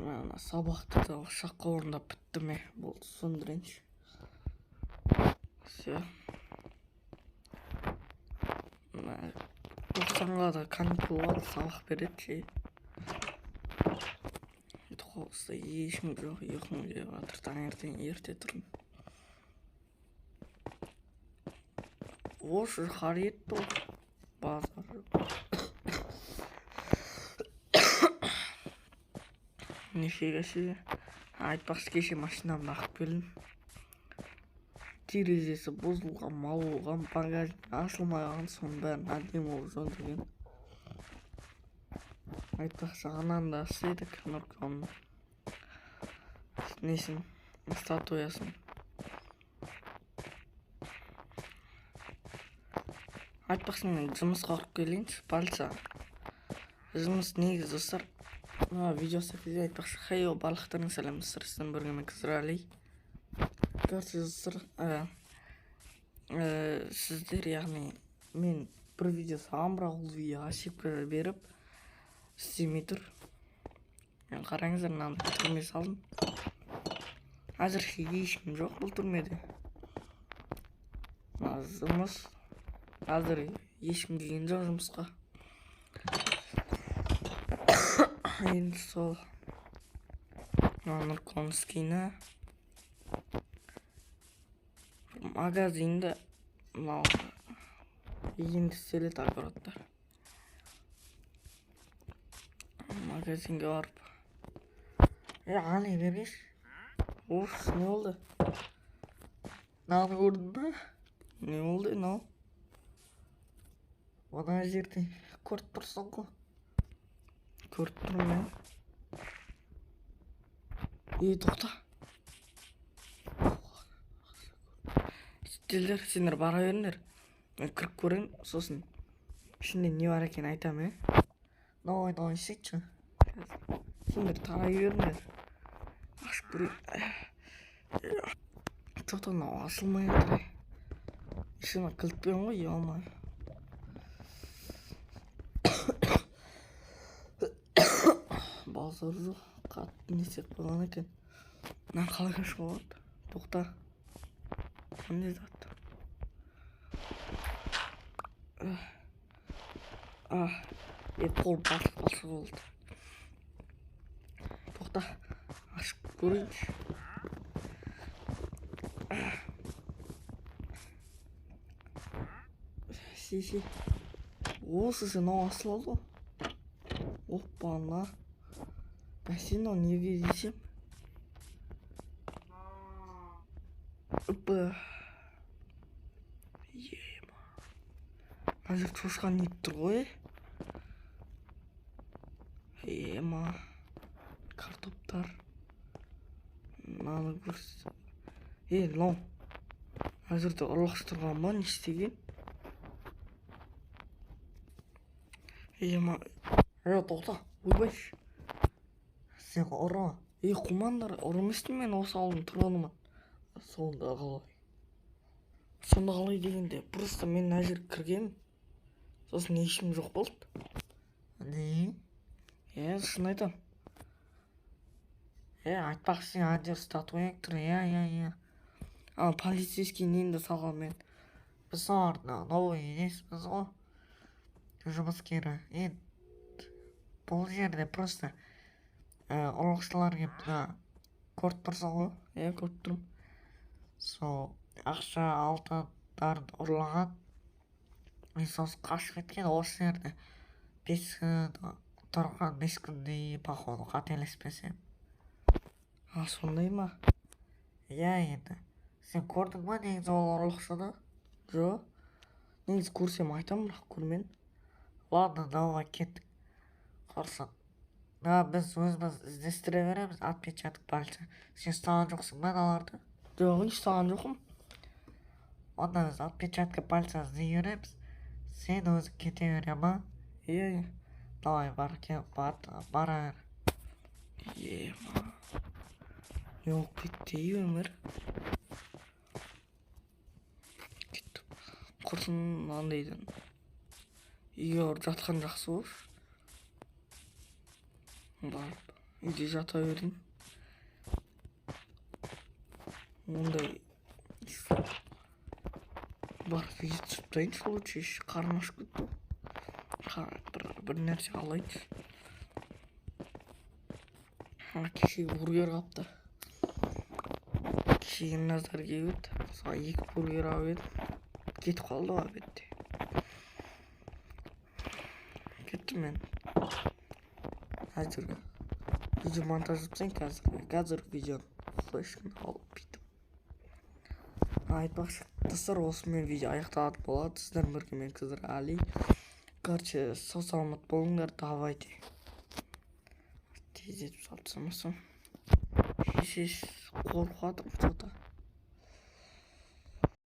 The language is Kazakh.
Мына сабақты да осы орындап бітті ме, болды, сөндірейінші. Все. Мына 90-ға да каникул болады, сабақ береді ше. 9-да ешкім жоқ, ұйқым келіп жатыр, таңертең ерте тұрдым. Осы қар етті ғой, базар. Нифига себе. Айтпақшы, кеше машинамды ағып келдім. Терезесі бұзылған, мал болған, багажник ашылмай қалған, соның бәрін әдемі болып жөндеген. Айтпақшы, ананы да істедік, Нұрконның несін, статуясын. Айтпақшы, мен жұмысқа барып келейінші, полиция. Жұмыс негізі, достар, мына видео кезде айтпақшы, хейо, барлықтарыңа сәлем, достар, сіздермен бірге мен Қызырәли. Короче, достар, сіздер, яғни мен бір видео салғанмын, бірақ ол видео ошибка беріп істемей тұр. Қараңыздар, мынаны түрме салдым. Әзірше ешкім жоқ бұл түрмеде. Мына жұмыс, әзір ешкім келген жоқ жұмысқа. Енді сол мына Нұркон скині магазинді мынау енді істеледі огородтар. Магазинге барып. Али бергеш. Уф, не болды? Мынаны көрдің бе? Не болды мынау? Мына жерде көріп тұрсың ғой. Көріп тұрмын мен. Ей, тоқта. Сендер, сендер бара беріңдер. Мен кіріп көрейін, сосын ішінде не бар екенін айтамын, е? Давай, давай, сөйтші. Сендер тарай беріңдер. Ашып көрейін. Тоқта, мынау ашылмай жатыр, ей. Еще мына кілтпен ғой, ё-моё. Базар жоқ, қатты не істеп қойған екен. Мынаны қалай ашуға болады? Тоқта. Қандай зат? Е, қол балшық балшық болды. Тоқта, ашып көрейінші. Си, си. Осы же мынау ашылады ғой. Опа-на. Бәсе, мынау неге десем? Опа. Ема. Мына жерде шошқа не тұр ғой? Ема. Картоптар. Мынаны көрс. Е, мынау. Мына жерде ұрлықшы тұрған ба, не істеген? Ема. Е, тоқта. Ойбай. Сен ұры. Ей, қумаңдар, ұры емеспін мен, осы ауылдың тұрғынымын. Сонда қалай? Сонда қалай дегенде, просто мен мына жерге кіргенмін. Сосын ешкім жоқ болды. Не? Е, шын айтамын. Е, айтпақшы, сен ана жерде статуяң тұр, иә, иә, иә. Ана полицейский нені де салған мен. Біз солардың новый несіміз ғой. Жұмыскері. Енді бұл жерде просто ұрлықшылар келіп, мына көріп тұрсың ғой. Иә, көріп тұрмын. Сол ақша алтындарын ұрлаған. И сосын қашып кеткен. Осы жерде 5 күн тұрған, 5 күндей, походу, қателеспесем. А, сондай ма? Иә, енді. Сен көрдің ба негізі ол ұрлықшыны? Жоқ. Негізі көрсем айтамын, бірақ көрмедім. Ладно, давай кеттік. Құрсын. Мына біз өзіміз іздестіре береміз отпечаток пальца. Сен ұстаған жоқсың ба аналарды? Жоқ, ұстаған жоқпын. Онда біз отпечатка пальца іздей береміз. Сен өзің кете бере ма? Иә, иә. Давай, бар, кел, бар, бара бер. Ема. Не болып кетті ей өмір? Кетті. Құрсын мынандайдан. Үйге барып жатқан жақсы болшы. Барып. Үйде жата бердім. Ондай барып видео түсіріп тастайыншы лучше, қарным ашып кетті. Бір нәрсе алайыншы. Кеше бургер алыпты. Кеше Назар келіп еді. Соған 2 бургер алып едім. Кетіп қалды ғой обедте. Кеттім мен. Әзірге. Видео монтаж жасайын қазір. Қазір видеоны флешканы алып бүйтіп. Айтпақшы, достар, осымен видео аяқталатын болады. Сіздермен бірге мен, Қызыр Али. Короче, сау саламат болыңдар, давайте. Тездетіп салып тастамасам. Шеш, қорқып жатырмын что-то.